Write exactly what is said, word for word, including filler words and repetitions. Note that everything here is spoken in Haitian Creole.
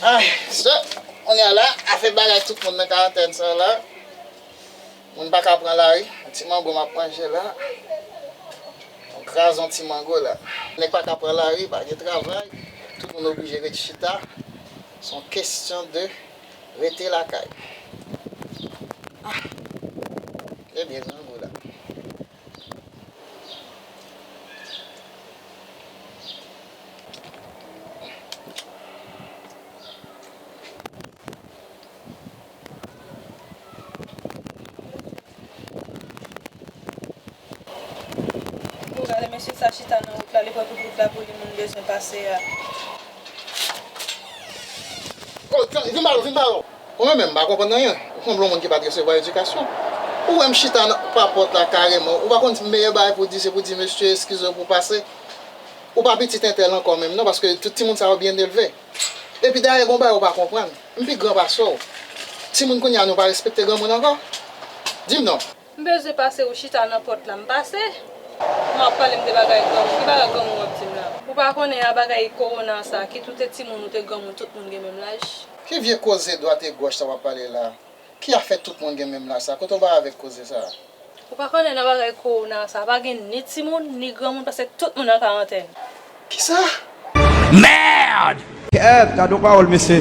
Ay, se, kounye a la, afè bagay tout moun nan karantèn sa la. Moun pa ka pran lari. Yon ti mango m ap manje la. Yon krazon ti mango la. Nèg pa ka pran lari, pa gen travay. Tout moun oblije ret chita. Se yon kesyon de rete lakay. Ah, trè byen, grangou la. Bon, gade mesye sa chita nan wout la, li pran tout wout la pou li, moun bezwen pase a. Oh, vin ba yo, vin ba yo. Ou menm menm, m pa konprann anyen. Ou sanble yon moun ki pa t resevwa edikasyon. Ou wè m chita nan, pa pòt la kareman. Ou pa konn meyè bagay pou di, se pou di mesye eskize w pou pase. Ou pa pitit entèl ankò menm non, paske tout timoun sa yo byen elve. Epi dayè gon bagay ou pa konprann. M pi gran pase w. Timoun kounye a nou pa respekte granmoun ankò? Di m non. M bezwen pase, ou chita nan pòt la, m pase. M ap pale m de bagay granmoun. Ki bagay granmoun w ap di m la? Ou pa konnen a bagay kowona sa, kit ou te timoun ou te granmoun, tout moun gen menm laj. Ki vye koze dwat e gòch sa w ap pale la? Ki afè tout moun gen menm laj sa? Kote w bay avèk koze sa? Ou pa konnen nan bagay kowona sa, pa gen ni timoun, ni granmoun, paske tout moun an karantèn. Kisa? Merde! Kèt, gade yon pawòl, mesye.